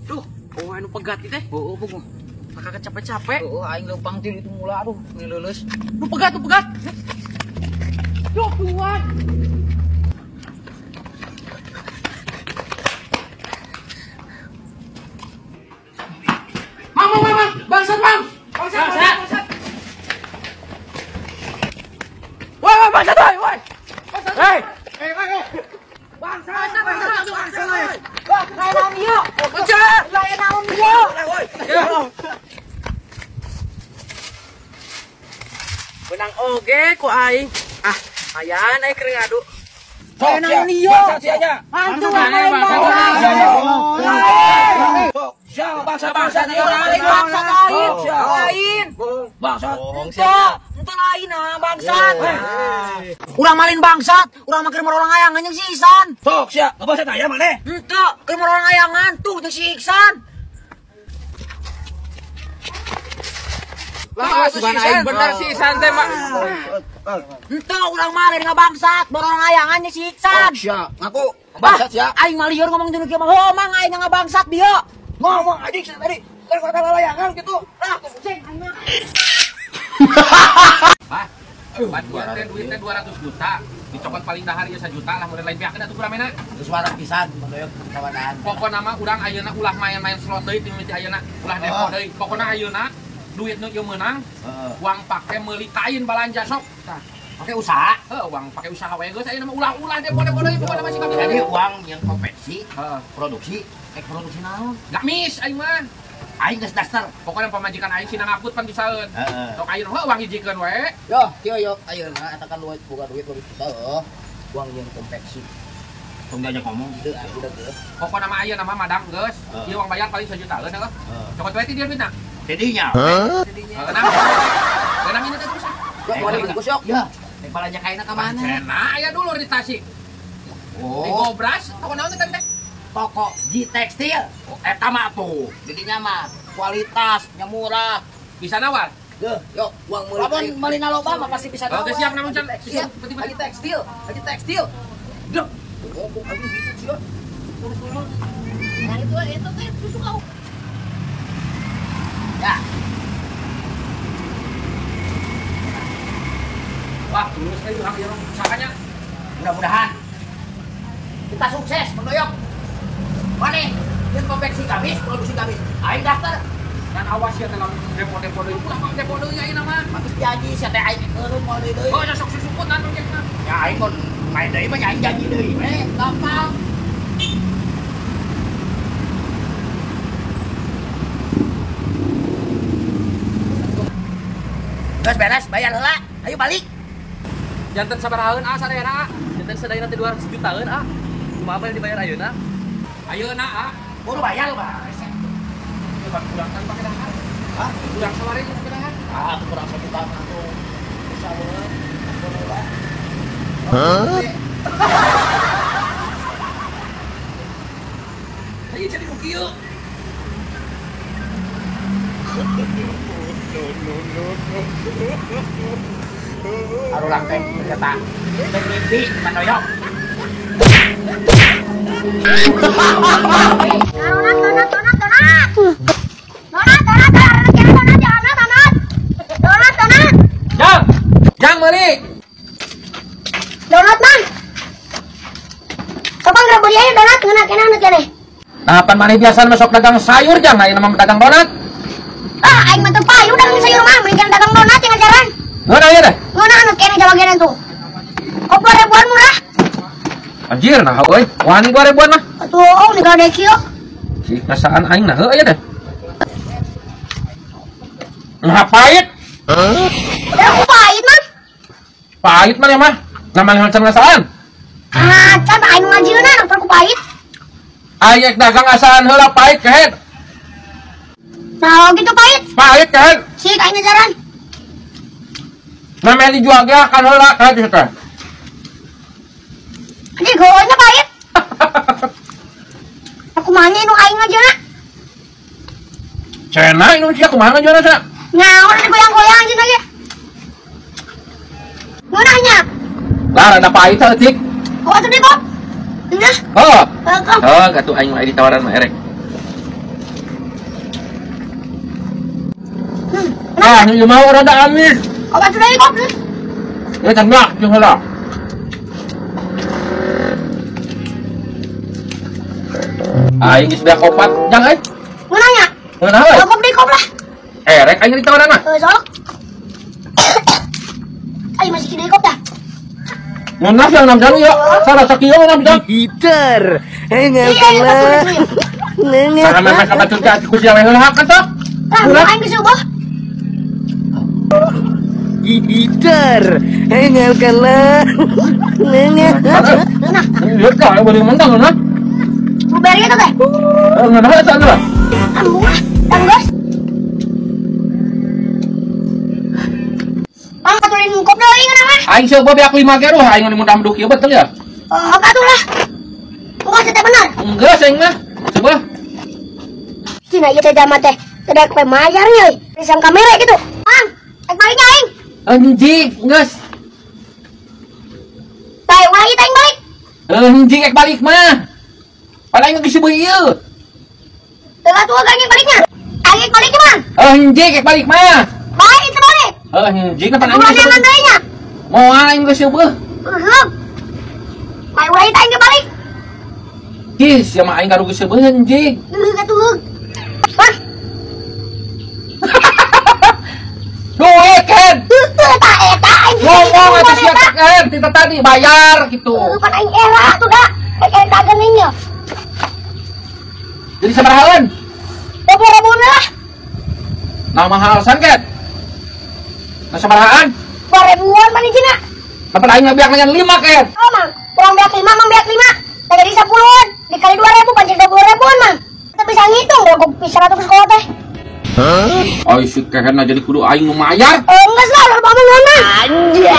Duh, oh anu pegat teh. Heeh, puguh. Kakak capek-capek. Heeh, aing leumpang ti itu mula aduh, ngeleuleus. Duh, pegat, tuh pegat. Duh, kuat. Mang, mang, mang, bangsat, mang. Bangsat, bangsat. Woi, woi, bangsat, woi, woi. Bangsat. Hei. Hei, hei. Bangsat, bangsat, bangsat. Wah, lain naon ieu? Bangsat, lain naon ieu? Woi. Menang oge ku aing. Ah, ayan aing keur ngadu. Lain naon ieu? Bangsat sia nya. Hantu lain bangsat. Siapa bangsa-bangsa lain bangsat lain. Lain. Bangsat. Ente lain ah bangsat. Urang malin bangsat, urang mah keur orang ayangan jeung si Iksan. Sok sia, bangsat aya maneh? Henteu, keur orang ayangan tuh jeung si Iksan. Lah, sugan aing bener si Iksan teh mah. Henteu urang mah lain ngabangsat, borong ayangan jeung si Iksan. Sok sia, ngaku bangsat sia. Aing mah lieur ngomong jeung kieu mah. Heuh mang aing ngabangsat bieu. Ngomong anjing sia tadi. Kan kata layangan gitu. Lah, ceng aing mah. Bah, duitnya duitnya 200 juta, dicopot paling dahar ya 1 juta lah, mun lain pihakna atuh kuramena. Geus wareg pisan, doyok kawanan. Pokona mah urang ayeuna ulah main-main slot deui ti mimiti ayeuna, ulah depo deui. Pokona ayeuna duit nu ieu meunang, uang pake meuli kain balanja sok. Tah, pake usaha. Heuh, uang pake usaha we geus ayeuna mah ulah-ulah depo-depo deui pokona mah sikap. Jadi uang yang konveksi, produksi, produksi naon? Gamis aing mah. Aing geus dasar. Pokoknya pamajikan aing sina ngaput pan pisaeun. Sok ayeuna heuh uang hijikeun we. Yo, kieu yo ayeuna eta kan duit boga duit leuwih susah heuh. Uang yang konveksi. Tong diajak ngomong gitu ah udah geus. Pokona mah ayeuna mah madang geus. Ieu uang bayar paling 1 jutaan heuh. Cokot we ti dia duitna. Tidinya. Tidinya. Kenang ini teh terus. Yo, geus yok. Ya, rek balanja kaina ka mana? Cenah aya dulur di Tasik. Oh. Di Gobras, toko naon teh teh? Toko G Tekstil. Oh, eta mah tuh. Jadinya mah kualitasnya murah. Bisa nawar? Geuh, yuk uang meuli. Lamun meuli loba mah pasti bisa nawar. Oke, siap namun can. Siap. Lagi tekstil, lagi tekstil. Duh. Oh, aduh gitu sih. Nah, itu teh tusuk kau. Ya. Wah, lulus euy urang ieu usahanya. Mudah-mudahan kita sukses, Mendoyok. Mana? Yang konveksi gamis, produksi gamis. Aing daftar. Dan awas ya dalam depo-depo deui. Ulah mah depo deui ayeuna mah. Bagus janji sia teh aing eureun moal deui deui. Oh, sok susuputan ojek mah. Ya aing mun main deui mah aing janji deui we, gampang. Geus beres, bayar heula. Ayo balik. Janten sabarahaeun ah sadayana ah. Janten sadayana teh 200 jutaan ah. Kumaha bae dibayar ayeuna? Ayeuna ah. Buru bayar mah. Coba kurang kan pake dahar. Hah? Kurang saware pake dahar. Ah, kurang 1 juta mah tuh. Bisa banget. Hah? Ayo jadi nu kieu. No no no no. Arurang teh ternyata teh mimpi Mandoyok. Donat, donat, donat, donat. Donat, donat, donat, donat, donat, donat, donat. Jang, jang meuli. Donat mang. Kapan geura beuli aya donat ngeunah keneh nu keneh. Nah, pan maneh biasa masuk dagang sayur jang, ayeuna mah dagang donat. Ah, aing mah teu payu dagang sayur mah, mending dagang donat yang ngajaran. Ngeunah ieu teh? Ngeunah anu keneh jawagenan tuh. Kok 2 ribuan murah? Anjir nah euy, wani 2 ribuan mah. Atuh oh ni gade kieu. Si ngasaan aing nah heuh aya teh. Nah pahit. Hah? Ya aku pahit mah. Pahit mah ya mah. Namanya macam ngasaan. Ah, can aing ngajieuna nu ku pahit. Aing dagang asaan heula pahit kehed. Nah, gitu pahit. Pahit kehed. Sik aing ngajaran. Namanya dijual ge kan heula kehed teh. Anjir goanya pahit. Aku mana nu aing ngajieuna? Cenah nu sia kumaha ngajieuna cenah? Naon digoyang-goyang anjing lagi. Ngeunahnya. Lah rada pahit saeutik. Oh, atuh di kok. Nah. Oh. Heeh. Oh, gatuh aing mah ditawaran mah erek. Tah, ieu mah rada amis. Obat deui kop. Ya tangga, jeung heula. Aing geus beak opat, jang euy. Mun nanya? Mun naon? Kop deui kop lah. Rek aing ditawaran mah. Heuh, sok. Aing masih deui kop tah. Mun yang 6 jam ya. Salah sakieu 6 jam. Hider. Engal. Saha memang ka batur ka ku sia we heula kan sok. Lah, aing geus eueuh. Hider. Engal kalah. Nah, lihat ka bari mentang nah. Blueberry itu teh. Ngeunah eta anu lah. Ambung ah, tanggus. Mang aturin kop deui ngeunah mah. Aing coba beak 5 ge ruh aing mun damduk ieu betul ya. Oh, atuh lah. Bukan teh bener. Enggak aing mah. Coba. Cina ieu teh jama teh. Teu daek we mayar nya euy. Pisang kamera gitu. Mang, ek baliknya aing. Anjing, geus. Bae ulah ieu teh aing balik. Anjing ek balik mah. Padahal aing geus beuh ieu. Teu atuh aing baliknya. Aing balik mah. Anjing ek balik mah. Bae itu balik. Anjing kapan aing geus beuh nya. Moal aing geus beuh. Heuh. Bae ulah ieu teh aing balik. Ih, sia mah aing garu geus beuh anjing. Heuh atuh. Wah. Duit kan. Heuh eta eta aing. Ngomong atuh sia kan tita tadi bayar gitu. Heuh pan aing era atuh da. Rek eta geuning nya. Jadi sabarahaan? 20.000 lah. Nah mahal san ket. Nah sabarahaan? 2.000-an pan ijina. Dapat aing beak nanya 5 ket. Oh mang, kurang beak 5 mang beak 5. Teh jadi 10-an, dikali 2.000 pancing 20.000-an mang. Kita bisa ngitung berapa bisa 100 sekolah teh. Hah? Ai si kehena jadi kudu aing nu mayar. Enggak lah, udah bangun mana? Anjir.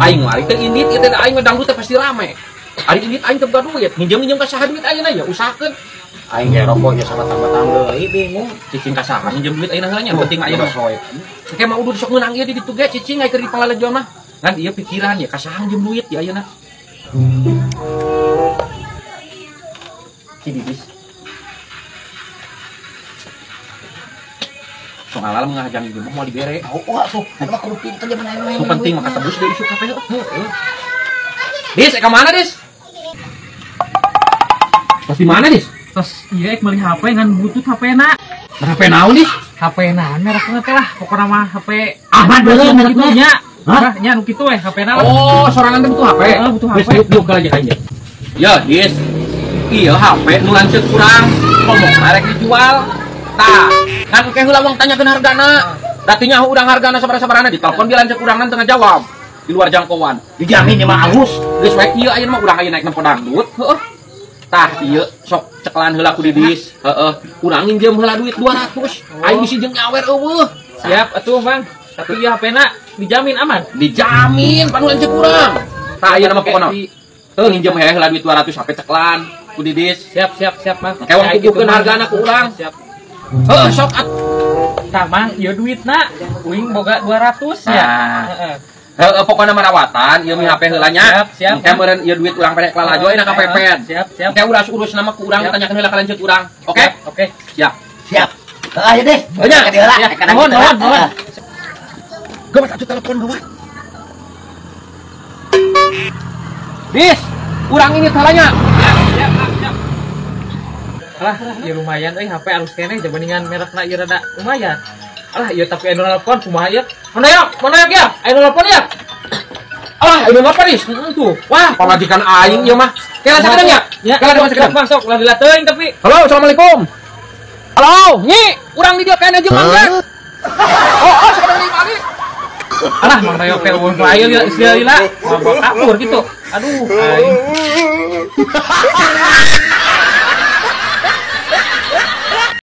Aing mah ari teh indit ieu teh aing mah dangdut teh pasti rame. Ari indit aing teu boga duit, nginjem-nginjem ka saha duit ayeuna ya usahakeun. Aing ge rokok ya sama tambah-tambah deui bingung. Cicing ka saha nginjem duit ayeuna heula nya penting mah ayeuna soe. Engke mah udah sok meunang ieu di ditu ge cicing aing keur di palalejon mah. Ngan ieu pikiran ya ka saha nginjem duit ya ayeuna. Ki Didis. Sok alal ngahajang ieu mah moal dibere. Oh, atuh, eta mah kudu pinter zaman ayeuna. Nu penting mah katebus deui isuk kabeh. Heeh. Dis, ka mana, Dis? Tos di mana, Dis? Tos ieu ek meuli HP ngan butut HP-na. HP naon, Dis? HP naon merekna teh lah, pokona mah HP Ahmad bener kitu nya. Hah, nya nu kitu we HP-na lah. Oh, sorangan teh butuh HP. Heeh, butuh HP. Geus diuk diuk aja aja. Ya, Dis. Iya HP nu lanceuk kurang, ngomong rek dijual. Tah, ngan engke heula wong tanyakeun hargana. Datinya urang hargana sabaraha-sabarahana ditelepon dia lanceuk urang teu ngajawab. Di luar jangkauan. Dijamin ieu mah alus. Geus we ieu ayeuna mah urang ayeuna naik nempo dangdut, heueuh. Tah ieu sok ceklan heula ku Didis, heueuh. Urang nginjem heula duit 200. Aing bisi jeung nyawer eueuh. Siap atuh, Bang. Tapi ieu HP-na dijamin aman. Dijamin panu lanceuk urang. Tah ayeuna mah pokona. Heuh nginjem heula duit 200 HP ceklan ku Didis. Siap, siap, siap, Mang. Engke wong kukukeun hargana ku urang. Siap. Heuh sok at. Tah, Mang, ieu duitna uing boga 200 ya. Heeh. Heeh, pokona mah rawatan ieu mi HP heula nya. Siap, siap. Engke meureun ieu duit urang pendek lalajo ayeuna ka pepet. Siap, siap. Engke urang urus nama ku urang tanyakeun heula ka lanceuk urang. Oke? Oke. Siap. Siap. Heeh, ayo deh. Heuh nya. Nuhun, nuhun, nuhun. Gawat atuh telepon gawat. Dis, urang ini heula nya. Siap, siap, siap. Alah, ya lumayan euy HP alus keneh jabandingan merekna ieu rada lumayan. Alah, ieu tapi anu nelpon kumaha ieu? Mana ya? Anu nelpon ya? Alah, anu nelpon Dis. Heeh tuh. Wah, pamajikan aing ieu mah. Kela sakedeng ya? Kela sakedeng. Masuk, lah lila teuing tapi. Halo, assalamualaikum. Halo, Nyi, urang di dieu kayana jeung mangga. Oh, oh, sakedeng deui balik. Alah, Mang Doyok teh eueuh lain lila lila. Mabok kapur gitu. Aduh, aing.